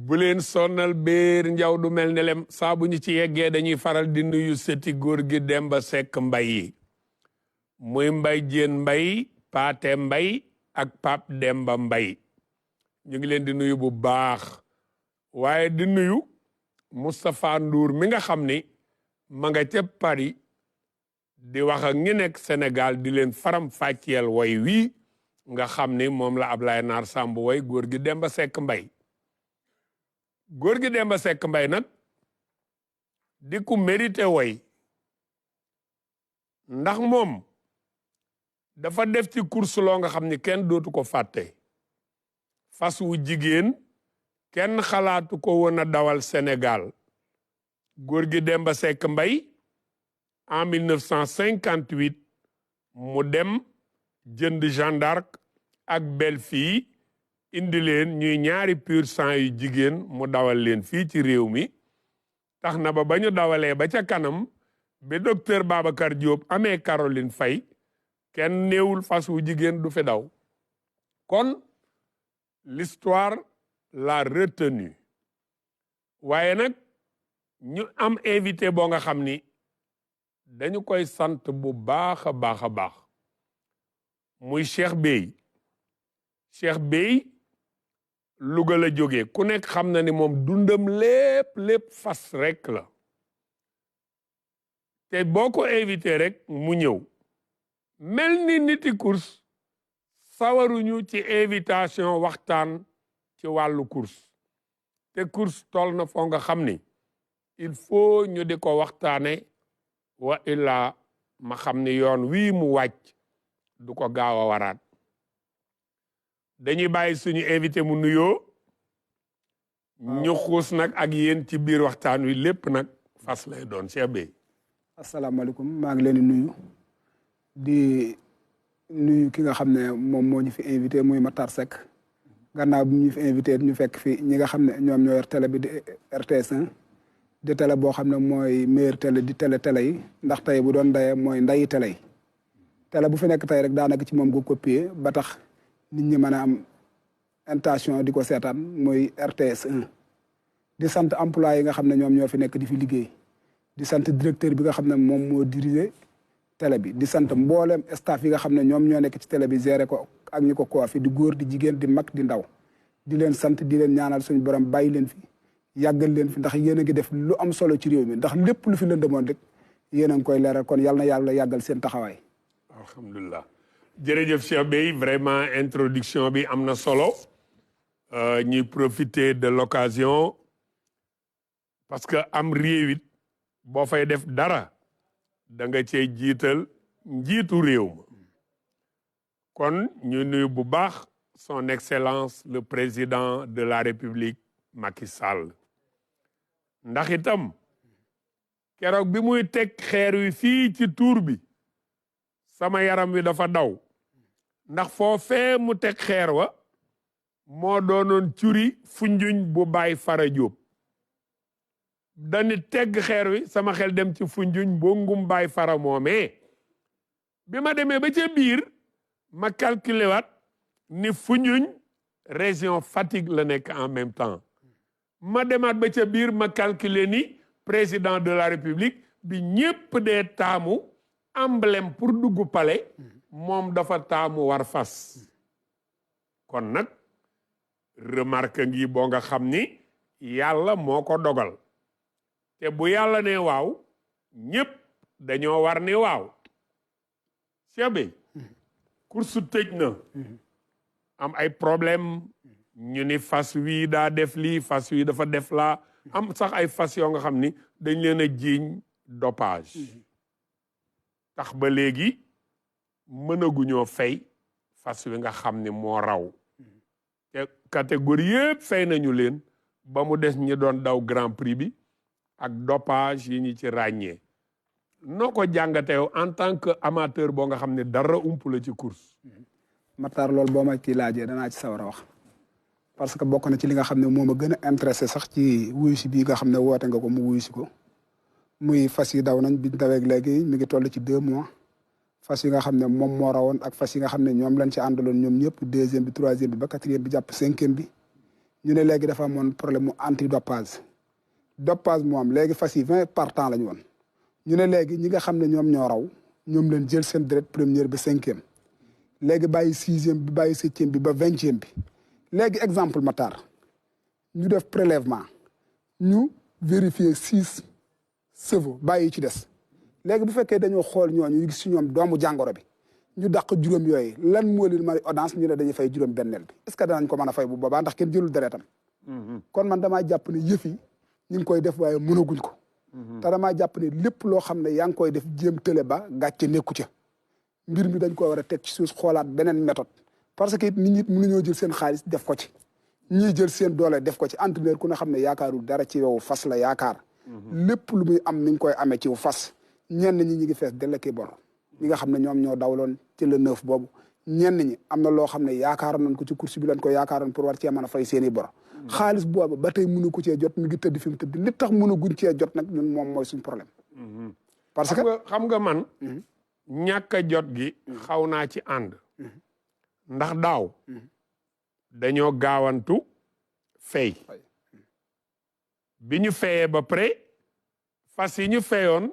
bu leen sonnal béer njaw du mel ne lem saa bu ñu ci yeggee dañuy faral di nuyu sëti góor gi Demba Seck Mbay yi muy Mbay Jéen Mbay Paate Mbay ak Pap Demba Mbay ñu ngi leen di nuyu bu baax waaye di nuyu Moustapha Ndour mi nga xam ni ma nga ca Paris di wax ak ñi nekk Sénégal di leen faram fàcceel way wii nga xam ni moom la Ablaye Naar Samb way góor gi Demba Seck Mbay góor gi Demba Seck Mbay nag di ku mérité way ndax moom dafa def ci course loo nga xam ni kenn dootu ko fàtte fas wu jigéen kenn xalaatu ko woon a dawal Sénégal góor gi Demba Seck Mbay en 1958 mu dem jënd Jeanne d'Arc ak Belle-Fille indi leen ñuy ñaari pur sang yu jigéen mu dawal leen fii ci réew mi tax na ba ñu dawalee ba ca kanam ba docteur Babacar Diop amee Caroline Faye kenn néewul fas wu jigéen du fi daw kon l'histoire l'a retenu waaye nag ñu am invité boo nga xam ni dañu koy sant bu baax a baax a baax muy Cheikh Bey Cheikh Bey Louga la jógee ku nekk xam na ni moom dundam lépp fas rek la te boo ko invité rek mu ñëw mel ni niti course sawaruñu ci invitation waxtaan ci wàllu course te course toll na foo nga xam ni il faut ñu di ko waxtaane wa illa ma xam ni yoon wii mu wàcc du ko gaaw a waraat dañuy bàyyi suñu invité mu nuyoo ñu xuus nag ak yéen ci biir waxtaan wi lépp nag fas lay doon Cheikh Bey. asalaamaaleykum maa ngi leen di nuyu ki nga xam ne moom moo ñu fi invité muy Matar Seck gannaaw bi ñu fi invité ñu fekk fi ñi nga xam ne ñoom ñoo yor télé bi di RTS1 di télé boo xam ne mooy meilleur télé di télé yi ndax tey bu doon ndayee mooy ndayi télé yi télé bu fi nekk tey rek daanaka ci moom nga copier ba tax nit ñi mën a am intention di ko seetaan mooy RTS1 di sant employé yi nga xam ne ñoom ñoo fi nekk di fi liggéey di sant directeur bi nga xam ne moom moo diriger télé bi di sant mboolem staff yi nga xam ne ñoom ñoo nekk ci télé bi géré ko ak ñi ko fi di góor di jigéen di mag di ndaw di leen sant di leen ñaanal suñu borom bàyyi leen fi yàggal leen fi ndax yéen a ngi def lu am solo ci réew mi ndax lépp lu fi lëndëmoon rek yéen a ngi koy leeral kon yàlla na yàlla yàggal seen taxawaay. alhamdulilah jërëjëf Cheikh Bey vraiment introduction bi am na solo ñuy profiter de l'occasion parce que am réew it boo fay def dara da nga cee jiital njiitu réew ma kon ñu nuyu bu baax son excellence le président de la république Macky Sall ndax itam keroog bi muy teg xeer wi fii ci tuur bi sama yaram wi dafa daw ndax foofee mu teg xeer wa moo doonoon curi Foundiougne bu Baye Fara Diop dani tegg xeer wi sama xel dem ci Foundiougne boo ngum Baye Fara moomee bi ma demee ba ca biir ma calculé waat ni Foundiougne région Fatick la nekk en même temps ma demaat ba ca biir ma calculé ni président de la République bi ñépp dee taamu emblème pour dugg palais moom dafa taamu war fas kon nag remarque ngi boo nga xam ni yàlla moo ko dogal te bu yàlla ne waaw ñépp dañoo war ni waaw Cheikh Bey course tëj na am ay problème ñu ni fas wi daa def lii fas wi dafa def laa am sax ay fas yoo nga xam ni dañ leen a jiiñ dopage tax ba léegi mënaguñoo fay fas wi nga xam ni moo raw te catégorie yëpp fay nañu leen ba mu des ñi doon daw grand prix bi ak dopage yi ñu ci ràññee noo ko jàngate yow en tant que amateur boo nga xam ne dara ump la ci course. Matar loolu boo ma ci laajee danaa ci sawar a wax parce que bokk na ci li nga xam ne moo ma gën a intéressé sax ci wuyu si bii nga xam ne woote nga ko mu wuyu si ko muy fas yi daw nañ bi daweeg léegi mi ngi toll ci 2 mois fas yi nga xam ne moom moo rawoon ak fas yi nga xam ne ñoom lañ ci àndaloon ñoom ñëpp 2e bi 3e bi ba 4e bi jàpp 5e bi ñu ne léegi dafa amoon problème mu antidopage dopage moo am léegi fas yi 20 partants la ñu woon ñu ne léegi ñi nga xam ne ñoom ñoo raw ñoom leen jël seen deret première ba 5e léegi bàyyi 6e bi bàyyi 7e bi ba 20e bi léegi exemple Matar ñu def prélèvement ñu vérifier 6 chevaux bàyyi ci des léegi bu fekkee dañoo xool ñooñu ñu gis si ñoom doomu jàngoro bi ñu dàq juróom yooyu lan moo leen may audience ñu ne dañuy fay juróom benneel bi est-ce que danañ ko mën a fay bu boobaa ndax kenn jëlul deretam kon man damaa jàpp ne yëf yi ñu ngi koy def waaye mënaguñ ko te damaa jàpp ne lépp loo xam ne yaa ngi koy def jéem tële ba gàcce nekku ca mbir mi dañ ko war a teg ci suuf xoolaat beneen méthode parce que nit ñi mënuñoo jël seen xaalis def ko ci ñii jël seen doole def ko ci entraîneur ku ne xam ne yaakaarul dara ci yow fas la yaakaar lépp lu muy am mi ngi koy amee ci fas ñenn ñi ngi fees dellaki bor ñi nga xam ne ñoom ñoo dawloon ci le 9 boobu ñenn ñi am na loo xam ne yaakaaroon nañ ko ci course bi lañ ko yaakaaroon pour war cee mën a fay seen i bor xaalis boobu ba tey mënu ko cee jot mi ngi tëdd fi mu tëdd li tax mënu guñ cee jot nag ñun moom mooy suñ problème parce que xam nga man ñàkk a jot gi xaw naa ci ànd ndax daaw dañoo gaawantu fay bi ñu fayee ba pare fas yi ñu fayoon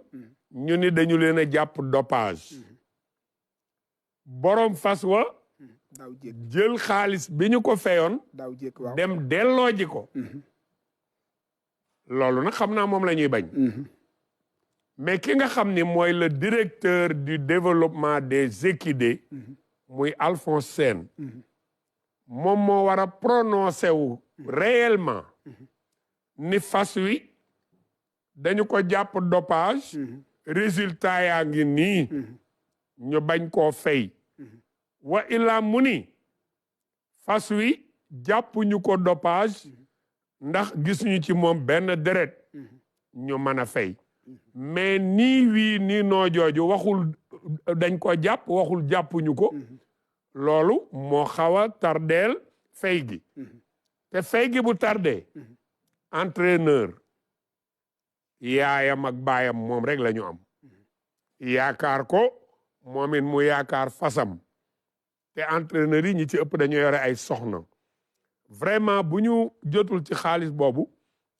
ñu ni dañu leen a jàpp dopage boroom fas wa daaw jéeg jël xaalis bi ñu ko fayoon daaw jéeg waaw dem delloo ji ko loolu nag xam naa moom la ñuy bañ mais ki nga xam ni mooy le directeur du développement des équidés muy Alphonse Sène moom moo war a prononcé wu réellement ni fas wi dañu ko jàpp dopage résultat yaa ngi nii ñu bañ koo fay wa illa mu ni fas wi jàpp ñu ko dopage ndax gisuñu ci moom benn deret ñu mën a fay mais nii wii nii noo jooju waxul dañ ko jàpp waxul jàppuñu ko loolu moo xaw a tardeel fay gi te fay gi bu tardé entraîneur yaayam ak baayam moom rek la ñu am yaakaar ko moom it mu yaakaar fasam te entraîneur yi ñi ci ëpp dañu yore ay soxna vraiment bu ñu jotul ci xaalis boobu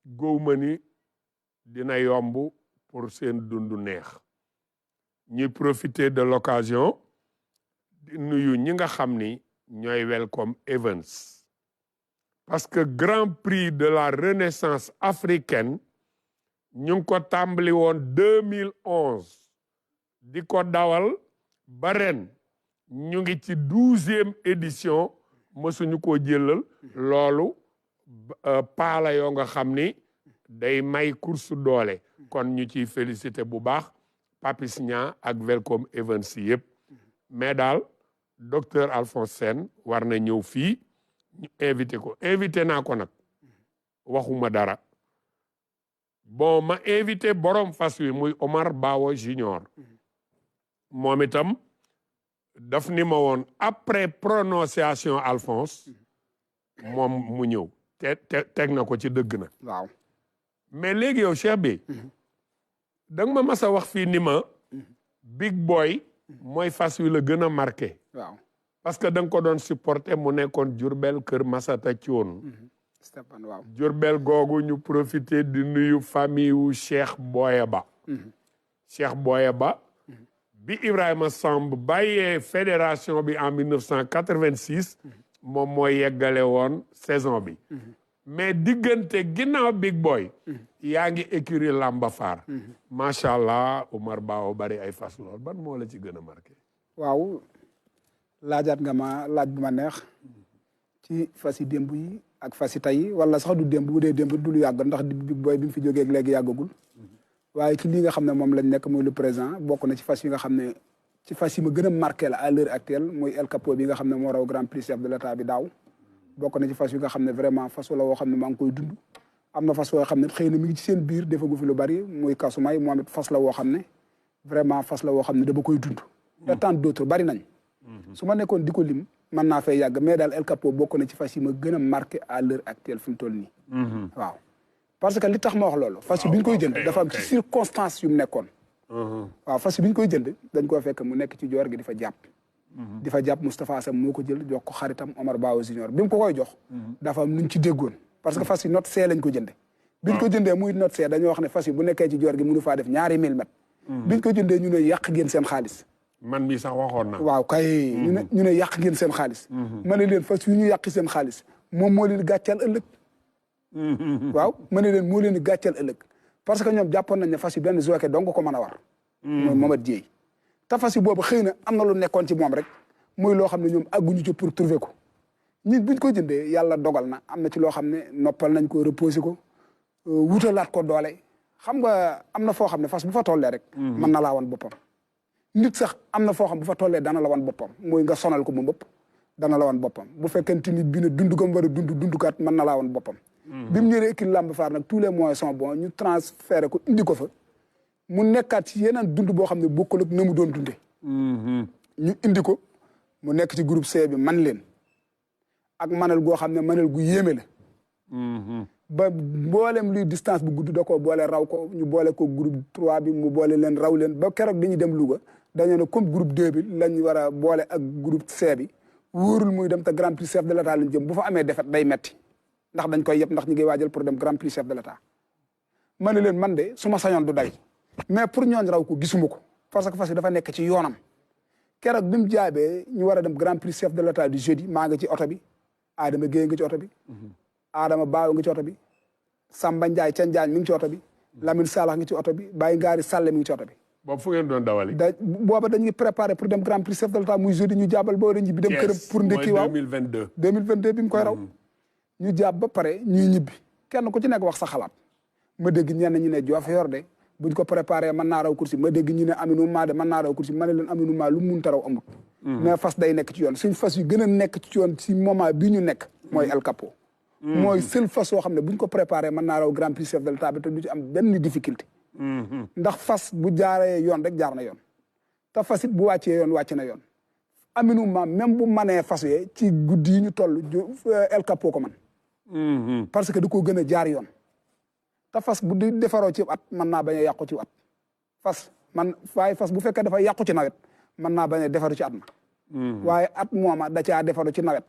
góob ni dina yomb pour seen dundu neex ñuy profiter de l'occasion di nuyu ñi nga xam ni ñooy Welcome Events parce que Grand Prix de la Renaissance africaine ñu ngi ko tàmbali woon 2011 di ko dawal ba ren ñu ngi ci 12e édition mësuñu koo jëlal loolu paala yoo nga xam ni day may course doole kon ñu ciy félicité bu baax Papis Niang ak Welcome Events yëpp mais daal docteur Alphonse Sène war na ñëw fii ñu invité naa ko nag waxuma dara bon ma invité borom fas wi muy Omar Bawo Junior moom itam daf ni ma woon après prononciation Alphonse moom mu ñëw teg na ko ci dëgg na waaw mais léegi yow Cheikh bi da nga ma mas a wax fii ni ma Big Boy mooy fas wi la gën a marqué waaw parce que da nga ko doon supporter mu nekkoon Diourbel Kër Masata Thion Stéphane waaw Diourbel googu ñu profité di nuyu famille wu Cheikh Boye Ba Cheikh Boye Ba bi Ibrahima Samb bàyyee fédération bi en 1986 moom mooy yeggale woon saison bi mais diggante ginnaaw Big Boy yaa ngi écurie Lamba Faar macha allah Omar Bao bari ay fas lool ban moo la ci gën a marqué waaw laajaat nga ma laaj bu ma neex ci fas yi démb yi ak fas yi tey wala sax du démb bu dee démb du lu yàgg ndax Big Boy bi mu fi jógee ak léegi yàggagul waaye ci lii nga xam ne moom lañ nekk muy le présent bokk na ci fas yi nga xam ne ci fas yi ma gën a marqué la à l'heure actuelle muy El Capo bi nga xam ne moo raw Grand Prix chef de l'État bi daaw bokk na ci fas yi nga xam ne vraiment fas la woo xam ne maa ngi koy dund am na fas woo xam ne xëy na mi ngi ci seen biir defagu fi lu bari muy Kasumay moom it fas la woo xam ne vraiment fas la woo xam ne dama koy dund et tant d'autres bari nañ su ma nekkoon di ko lim mën naa fay yàgg mais daal El Capo bokk na ci fas yi ma gën a marqué à l'heure actuelle fi mu toll nii waaw parce que li tax ma wax loolu fas yi bi ñu koy jënd dafa am ci circonstance yu mu nekkoon waaw fas yi bi ñu koy jënd dañ koo fekk mu nekk ci joor gi di fa jàpp di fa jàpp Moustapha Sam moo ko jël jox ko xaritam Omar Bawo Junior bi mu ko koy jox dafa am luñ ci déggoon parce que fas yi note C lañ ko jënde biñ ko jëndee muy note C dañoo wax ne fas yi bu nekkee ci joor gi mënu faa def ñaari 1000 mètres biñ ko jëndee ñu ne yàq ngeen seen xaalis man mii sax waxoon na waaw kay ñu ne yàq ngeen seen xaalis ma ne leen fas yu ñu yàqi seen xaalis moom moo leen gàcceel ëllëg waaw ma ne leen moo leen gàcceel ëllëg parce que ñoom jàppoon nañ ne fas yi benn jockey dong ko mën a war mooy Mohamed Dieye te fas yi boobu xëy na am na lu nekkoon ci moom rek muy loo xam ne ñoom àgguñu ci pour trouver ko ñi buñ ko jëndee yàlla dogal na am na ci loo xam ne noppal nañ ko reposé ko wutalaat ko doole xam nga am na foo xam ne fas bu fa tollee rek mën na laa wan boppam nit sax am na foo xam bu fa tollee dana la wan boppam mooy nga sonal ko mu mbëpp dana la wan boppam bu fekkente nit bi ne dund ko war a dundukaat mën na laa wan boppam bi mu ñëwee équipe lamb faar nag tous les moyens sont bons ñu transféré ko indi ko fa mu nekkaat ci yeneen dund boo xam ne bokkul ak na mu doon dundee ñu indi ko mu nekk ci groupe C bi man leen ak manel goo xam ne manel gu yéeme la ba mboolem luy distance bu gudd da ko boole raw ko ñu boole ko groupe 3 bi mu boole leen raw leen ba keroog dañuy dem Louga dañoo ne comme groupe 2 bi lañ war a boole ak groupe C bi wóorul muy dem te grand prix chef de l'état lañ jëm bu fa amee défaite day metti ndax dañ koy yëpp ndax ñu ngi waajal pour dem grand prix chef de l'état ma ne leen man de su ma sañoon du day mais pour ñooñ raw ko gisuma ko parce que fas yi dafa nekk ci yoonam keroog bi mu jaabee ñu war a dem grand prix chef de l'état du jeudi maa ngi ci oto bi Adama Gueye nga ci oto bi Adama Baaw nga ci oto bi Samba Ndiaye ca Njaañ mi ngi ci oto bi Lamine Salax ngi ci oto bi Baye Ngaari Sall mi ngi ci oto bi boobu fu ngeen doon dawali booba dañuy préparé pour dem grand prix chef de l'état muy jeudi ñu jàbbal boo dañu bi dem këram pour ndekki waaw 2022 bi mu koy raw ñu jàpp ba pare ñuy ñibbi kenn ku ci nekk wax sa xalaat ma dégg ñenn ñu ne Diouf yor de buñ ko préparé mën naa raw kursi ma dégg ñu ne Aminou Ma de mën naa raw kursi ma ne leen Aminou Ma lu mun ta raw amut mais fas day nekk ci yoon suñ fas yu gën a nekk ci yoon ci moment bii ñu nekk mooy El Capo mooy seul fas yoo xam ne buñ ko préparé mën naa raw grand prix chef de l'état bi te du ci am benn difficulté ndax fas bu jaaree yoon rek jaar na yoon te fas it bu wàccee yoon wàcc na yoon Aminou Ma même bu manee fas yee ci guddi yi ñu toll El Capo ko man parce que da koo gën a jaar yoon te fas bu di defaroo ci at mën naa bañ a yàqu ci at fas waaye fas bu fekkee dafa yàqu ci nawet mën naa bañ a defaru ci at ma waaye at mooma da caa defaru ci nawet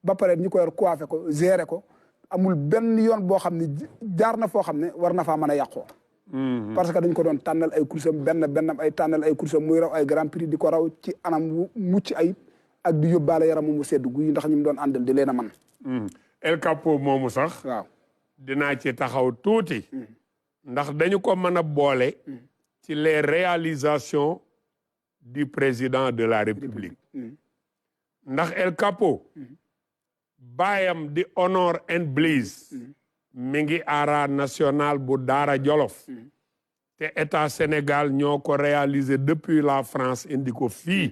ba pare ñu ko yor coiffé ko gérer ko amul benn yoon boo xam ne jaar na foo xam ne war na faa mën a yàqoo parce que dañ ko doon tànnal ay coursam benn ay tànnal ay coursam muy raw ay grand prix di ko raw ci anam wu mucc ayib ak di yóbbaale yaram mu sedd guy ndax ñu mu doon àndal di leen a man El Capo moomu sax waaw dinaa ci taxaw tuuti ndax dañu ko mën a boole ci les réalisations du président de la République ndax El Capo baayam di Honor and Bliss mi ngi ara national bu Daara Jolof te état Sénégal ñoo ko réalisé depuis la France indi ko fii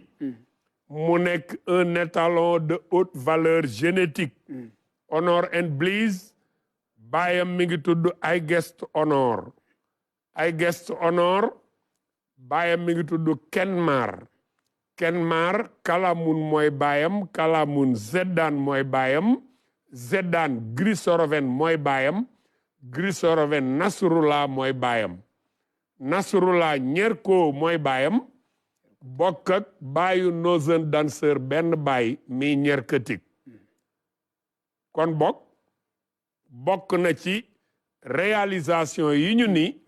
mu nekk un étalon de haute valeur génétique Honor and Bliss baayam mi ngi tudd ay guest honor baayam mi ngi tudd Kenmar Kalamun mooy baayam Kalamun Zeddan mooy baayam Zeddan Grisoroven mooy baayam Grisoroven Nasrullah mooy baayam Nasrullah Ñerko mooy baayam bokk ak baayu Northern Dancer benn baay mi ñerkatik kon bokk na ci réalisation yi ñu ni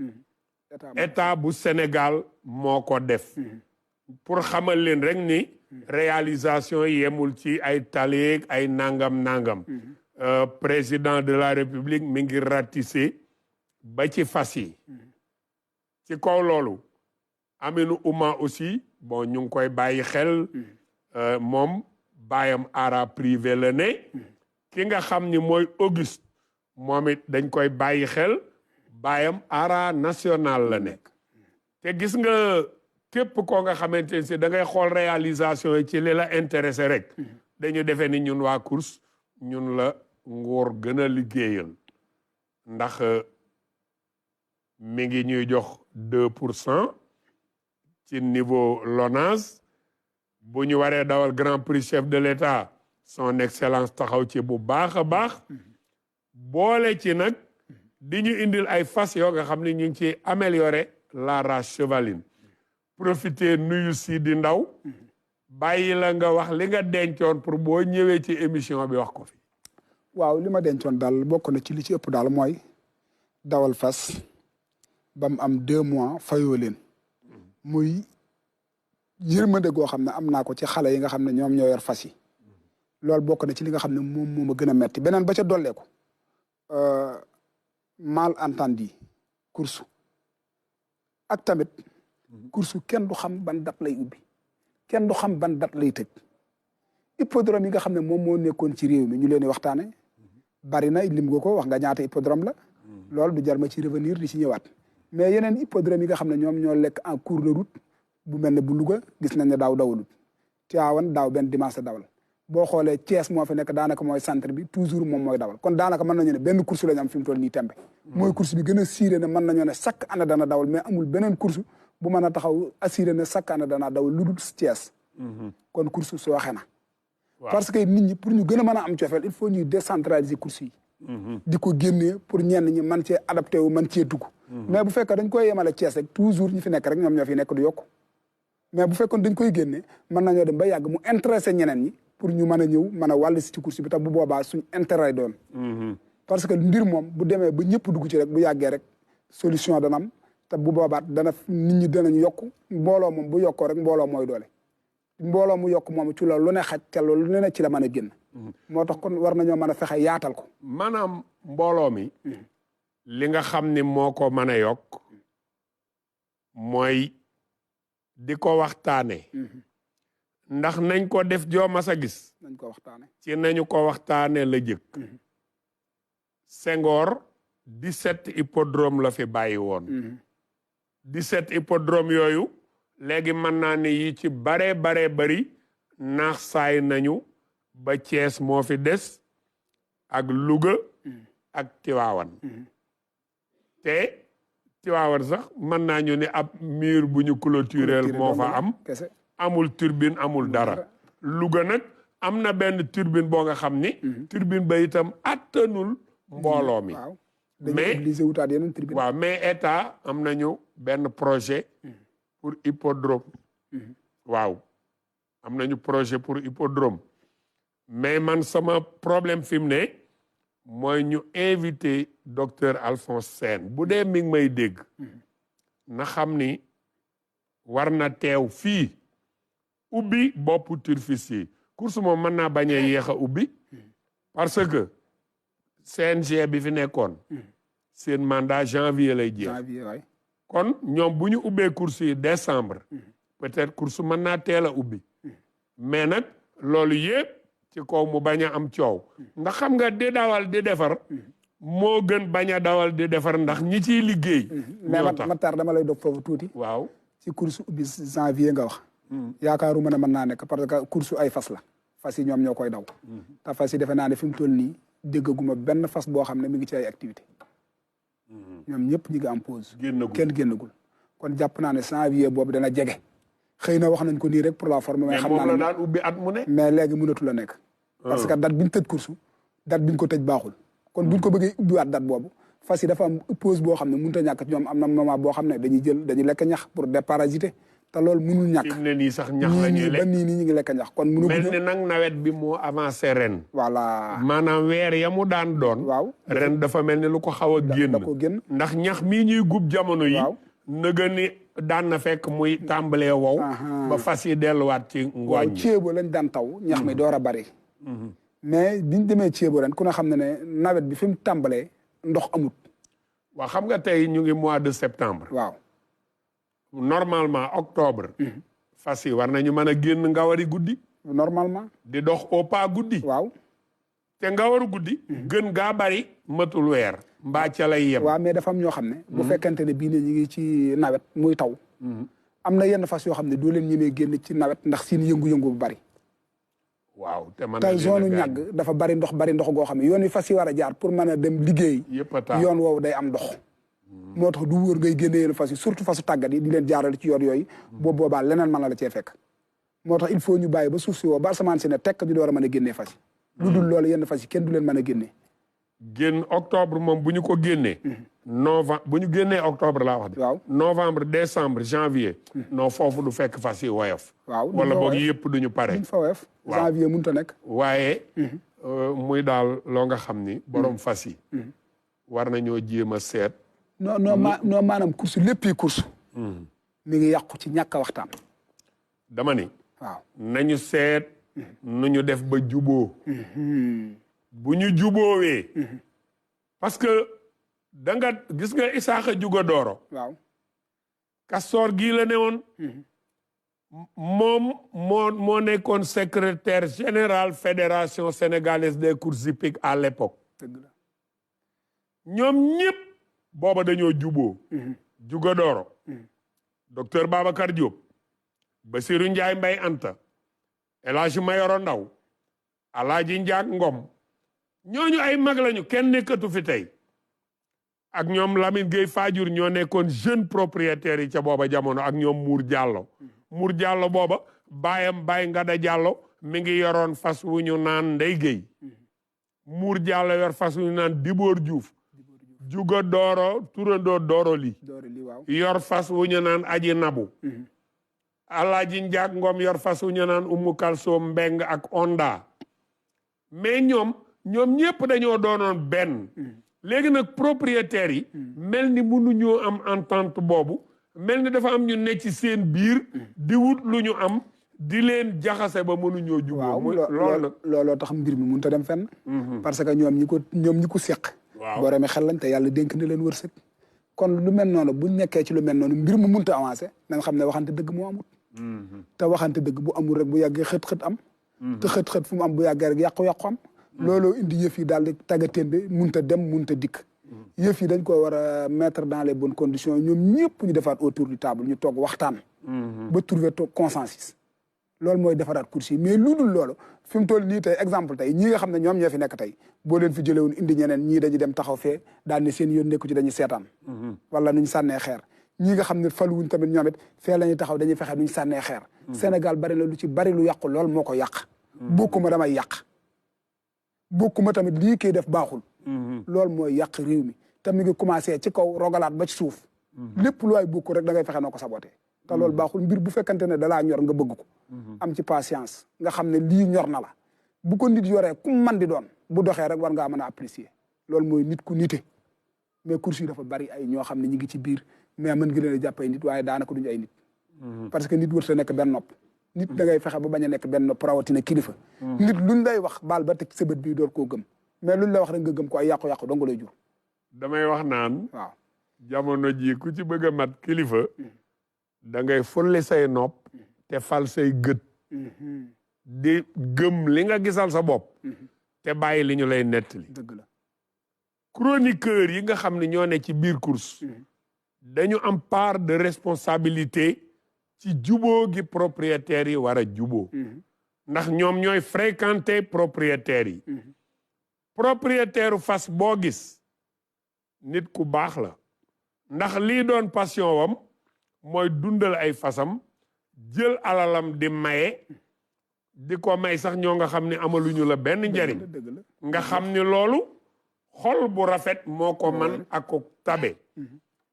état bu Sénégal moo ko def pour xamal leen rek ni réalisation yemul ci ay taleeg ay nangam président de la République mi ngi ratissé ba ci fas yi ci kaw loolu Aminou Ouma aussi bon ñu ngi koy bàyyi xel moom baayam ara privé la ne ki nga xam ni mooy Auguste moom it dañ koy bàyyi xel baayam ara national la nekk te gis nga képp koo nga xamante ne si da ngay xool réalisation yi ci li la intéressé rek dañu defee ni ñun waa course ñun la nguur gën a liggéeyal ndax mi ngi ñuy jox 2% ci niveau LONASE bu ñu waree dawal grand prix chef de l'État son excellence taxaw ci bu baax a baax boole ci nag di ñu indil ay fas yoo nga xam ne ñu ngi ci améliorer la race chevaline profiter nuyu si di ndaw bàyyi la nga wax li nga dencoon pour boo ñëwee ci émission bi wax ko fi. waaw li ma dencoon daal bokk na ci li ci ëpp daal mooy dawal fas ba mu am 2 mois fayoo leen muy yërmande goo xam ne am naa ko ci xale yi nga xam ne ñoom ñoo yor fas yi loolu bokk na ci li nga xam ne moom moo ma gën a metti beneen ba ca dollee ko malentendu course ak tamit course kenn du xam ban date lay ubbi kenn du xam ban date lay tëj hippodrome yi nga xam ne moom moo nekkoon ci réew mi ñu leen di waxtaane bari na lim nga ko wax nga ñaata hippodrome la loolu du jar ma ci revenir di ci ñëwaat mais yeneen hippodrome yi nga xam ne ñoom ñoo lekk en cours de route bu mel ne bu Louga gis nañ ne daaw dawalut Tivaouane daaw benn dimanche dawal boo xoolee Thiès moo fi nekk daanaka mooy centre bi toujours moom mooy dawal kon daanaka mën nañu ne benn course la ñu am fi mu toll nii tembe mooy course bi gën a assuré ne mën nañoo ne chaque année dana dawal mais amul beneen course bu mën a taxaw assuré ne chaque année dana dawal lu dul Thiès kon course soo waxee na parce que nit ñi pour ñu gën a mën a am cofeel il faut ñuy décentraliser course yi di ko génnee pour ñenn ñi man cee adapté wu man cee dugg mais bu fekkee dañ koy yemale Thiès rek toujours ñi fi nekk rek ñoom ñoo fi nekk du yokk mais bu fekkoon dañ koy génne mën nañoo dem ba yàgg mu intéressé ñeneen ñi pour ñu mën a ñëw mën a wàll si ci course bi tax bu boobaa suñ intérêt doon parce que mbir moom bu demee ba ñëpp dugg ci rek bu yàggee rek solution dana am te bu boobaa dana nit ñi danañ yokk mbooloo moom bu yokkoo rek mbooloo mooy doole mbooloo mu yokk moom ci loolu lu ne xaj te loolu lu ne ci la mën a génn moo tax kon war nañoo mën a fexe yaatal ko maanaam mbooloo mi li nga xam ni moo ko mën a yokk mooy di ko waxtaane ndax nañ ko def joo mas a gis nañ ko waxtaane ci nañu ko waxtaane la jëkk Senghor 17 hippodrome la fi bàyyi woon 17 hippodrome yooyu léegi mën naa ne yi ci baree bari naax saay nañu ba Thiès moo fi des ak Louga ak Tivaouane te Tivaouane sax mën naa ñu ne ab mur bu ñu clôturel moo fa am amul turbine amul dara Louga nag am na benn turbine boo nga xam ni turbine ba itam attanul mbooloo mi waaw mais état am nañu benn projet pour hippodrome waaw am nañu projet pour hippodrome mais man sama problème fi mu ne mooy ñu invité docteur Alphonse Sène bu dee mi ngi may dégg na xam ni war na teew fii ubbi boppu turfis yi course moom mën naa bañ a yéex a ubbi parce que CNG bi fi nekkoon seen mandat janvier lay jeex kon ñoom bu ñu ubbee course yi décembre peut-être course mën naa teel a ubbi mais nag loolu yëpp ci kaw mu bañ a am coow ndax xam nga di dawal di defar moo gën bañ a dawal di defar ndax ñi ciy liggéey mais Matar dama lay dog foofu tuuti waaw ci course ubbi janvier nga wax yaakaaruma ne mën naa nekk parce que course ay fas la fas yi ñoom ñoo koy daw te fas yi defe naa ne fi mu toll nii déggaguma benn fas boo xam ne mi ngi ci ay activité ñoom ñëpp ñi ngi am pause kenn génnagul kon jàpp naa ne janvier boobu dana jege xëy na wax nañ ko nii rek pour la forme mais xam naa ne daan ubbi at mu ne mais léegi mënatu la nekk parce que date bi ñu tëj course date bi ñu ko tëj baaxul kon buñ ko bëggee ubbiwaat date boobu fas yi dafa am pause boo xam ne mënut a ñàkk ci ñoom am na moment boo xam ne dañuy lekk ñax pour déparasiter te loolu mënul ñàkk fi mu ne nii sax ñax la ñuy lekk ba nii ñu ngi lekk ñax kon mënu mel ni nag nawet bi moo avancé ren voilà maanaam weer ya mu daan doon waaw ren dafa mel ni lu ko xaw a génn ndax ñax mii ñuy gub jamono yi nëga ni daan na fekk muy tàmbalee wow ba fas yi delluwaat ci ngooñ waaw ceebo lañ daan taw ñax mi door a bari mais biñ demee ceebo ren ku ne xam ne ne nawet bi fi mu tàmbalee ndox amut waaw xam nga tey ñu ngi mois de septembre waaw normalement octobre fas yi war nañu mën a génn Ngawari guddi normalement di dox au pas guddi waaw te Ngawaru guddi gën gaa bari matul weer mbaa ca lay yem waaw mais dafa am ñoo xam ne bu fekkente ne bii ne ñu ngi ci nawet muy taw am na yenn fas yoo xam ne doo leen ñemee génn ci nawet ndax seen yëngu-yëngu bu bari waaw te zone ñàgg dafa bari ndox goo xam ne yoon wi fas yi war a jaar pour mën a dem liggéey yoon woowu day am ndox moo tax du wóor ngay génne yenn fas yi surtout fasu tàggat yi di leen jaarale ci yoon yooyu boobu boobaa leneen mën na la cee fekk moo tax il faut ñu bàyyi ba suuf si woo ba asamaan si ne tekk ñu door a mën a génnee fas yi lu dul loolu yenn fas yi kenn du leen mën a génnee génn octobre moom bu ñu ko génnee novembre bu ñu génnee octobre laa wax de waaw novembre décembre janvier non foofu du fekk fas yi woyof waaw wala boog yëpp duñu pare duñ fa woyof waaw. janvier mënut a nekk waaye muy daal loo nga xam ni borom fas yi war nañoo jéem a seet non maanaam course léppi course mi ngi yàqu ci ñàkk a waxtaan dama ni waaw nañu seet nu ñu def ba juboo bu ñu juboowee parce que da nga gis nga Isaaxa Juga Dooro waaw Castor gii la ne woon moom moo nekkoon secrétaire général fédération sénégalaise des courses hippiques à l'époque dëgg la ñoom ñëpp booba dañoo juboo Juga Dooro docteur Babacar Diop Bassirou Ndiaye Mbaye Anta El Hadji Mayoro Ndaw Alaaji Njaak Ngom ñooñu ay mag lañu kenn nekkatu fi tey ak ñoom Lamine Gueye Fadiouur ñoo nekkoon jeune propriétaires yi ca booba jamono ak ñoom Mour Diallo booba baayam Baye Ngada Diallo mi ngi yoroon fas wu ñu naan Ndey Gueye Mour Diallo yor fas wu ñu naan Dibóor Diouf Juga Dooro turandoo Dooro li waaw yor fas wu ñu naan Aji Nabu Alaaji Njaak Ngom yor fas wu ñu naan Umu Kalsoom Mbeng ak Onda mais ñoom ñëpp dañoo doonoon benn léegi nag propriétaires yi mel ni mënuñoo am entente boobu mel ni dafa am ñu ne ci seen biir di wut lu ñu am di leen jaxase ba mënuñoo juboo waaw loolu nag looloo tax mbir mi mënut a dem fenn parce que ñoom ñi ko seq waaw boromi xel lañ te yàlla dénk na leen wërsëg kon lu mel noonu buñ nekkee ci lu mel noonu mbir mu mënut a avancé na nga xam ne waxante dëgg moo amut te waxante dëgg bu amul rek bu yàggee xët-xët am te xët-xët fu mu am bu yàggee rek yàqu-yàqu am looloo indi yëf yi daal di tàggatémbe munta dem munta dikk yëf yi dañ ko war a mettre dans les bonnes conditions ñoom ñëpp ñu defaat autour du table ñu toog waxtaan ba trouver consensus loolu mooy defaraat course yi mais lu dul loolu fi mu toll nii tey exemple tey ñi nga xam ne ñoom ñoo fi nekk tey boo leen fi jëlee woon indi ñeneen ñii dañuy dem taxaw fee daal ne seen yoon nekku ci dañuy seetaan wala nuñ sànnee xeer ñi nga xam ne faluwuñ tamit ñoom it fee la ñuy taxaw dañuy fexe nuñ sànnee xeer Sénégal bari na lu ci bari lu yàqu lool moo ko yàq bokkuma damay yàq bokkuma tamit lii kii def baaxul loolu mooy yàq réew mi te mi ngi commencé ci kaw rogalaat ba ci suuf lépp lu waay bokk rek da ngay fexe noo ko saboté te loolu baaxul mbir bu fekkante ne dalaa ñor nga bëgg ko am ci patience nga xam ne lii ñor na la bu ko nit yoree ku man di doon bu doxee rek war ngaa mën a apprécier loolu mooy nit ku nite mais course yi dafa bari ay ñoo xam ne ñi ngi ci biir mais mën ngi leen a jàpp ay nit waaye daanaka duñu ay nit parce que nit wër sa nekk benn nopp nit da ngay fexe ba bañ a nekk benn nopp rawatina kilifa nit luñ lay wax baal ba teg sa bët bii door koo gëm mais luñ lay wax rek nga gëm ko ay yàqu-yàqu dong lay jur damay wax naan waaw jamono ji ku ci bëgg a mat kilifa da ngay fulli say nopp te fal say gët di gëm li nga gisal sa bopp te bàyyi li ñu lay nettali dëgg la chroniqueur yi nga xam ne ñoo ne ci biir course dañu am part de responsabilité ci juboo gi propriétaires yi war a juboo ndax ñoom ñooy fréquenter propriétaires yi propriétaire fas boo gis nit ku baax la ndax lii doon passion wam mooy dundal ay fasam jël alalam di maye di ko may sax ñoo nga xam ne amaluñu la benn njariñ nga xam ni loolu xol bu rafet moo ko man ak ko tabe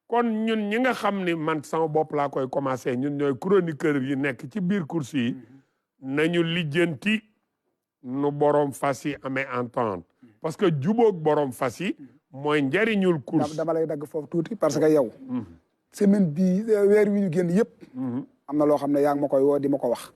kon ñun ñi nga xam ni man sama bopp laa koy commencé ñun ñooy chroniqueur yi nekk ci biir course yi nañu lijjanti nu borom fas yi amee entente parce que jubóog borom fas yi mooy njariñul course dama lay dagg foofu tuuti parce que yow semaine bii weer wi ñu génn yëpp am na loo xam ne yaa ngi ma koy woo di ma ko wax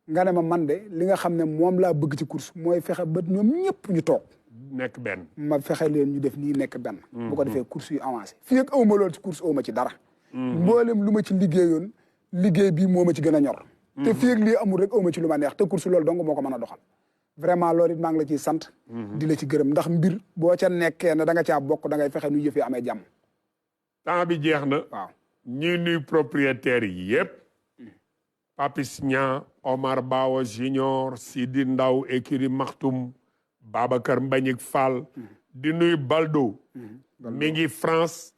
nga ne ma man de li nga xam ne moom laa bëgg ci course mooy fexe ba ñoom ñëpp ñu toog nekk benn ma fexe leen ñu def nii nekk benn bu ko defee course yu avancé fii ak awma loolu ci course awma ci dara mboolem lu ma ci liggéeyoon liggéey bii moo ma ci gën a ñor te fii ak lii amul rek awma ci lu ma neex te course loolu dong moo ko mën a doxal vraiment loolu it maa ngi la ciy sant di la ci gërëm ndax mbir boo ca nekkee ne da nga caa bokk da ngay fexe nu yëf yi amee jàmm temps bi jeex na waaw ñuy nuy propriétaires yi yëpp Papis Nia Omar Bawa Junior Sidi Ndaw écurie Maxtum Babacar Mbagnick Fall di nuy Baldo mi ngi France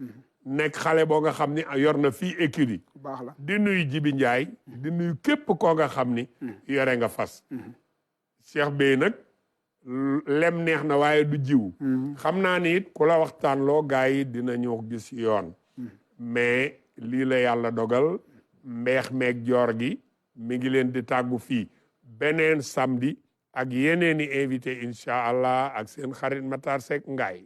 nekk xale boo nga xam ni yor na fii écurie baax la di nuy Jibi Ndiaye di nuy képp koo nga xam ni yore nga fas Cheikh Bey nag lem neex na waaye du jiw xam naa ni it ku la waxtaan loo gaa yi dina ñëw gis yoon mais lii la yàlla dogal mbeex meeg joor gi mi ngi leen di tàggu fii beneen samedi ak yeneeni invité incha allah ak seen xarit Matar Seck Ngaye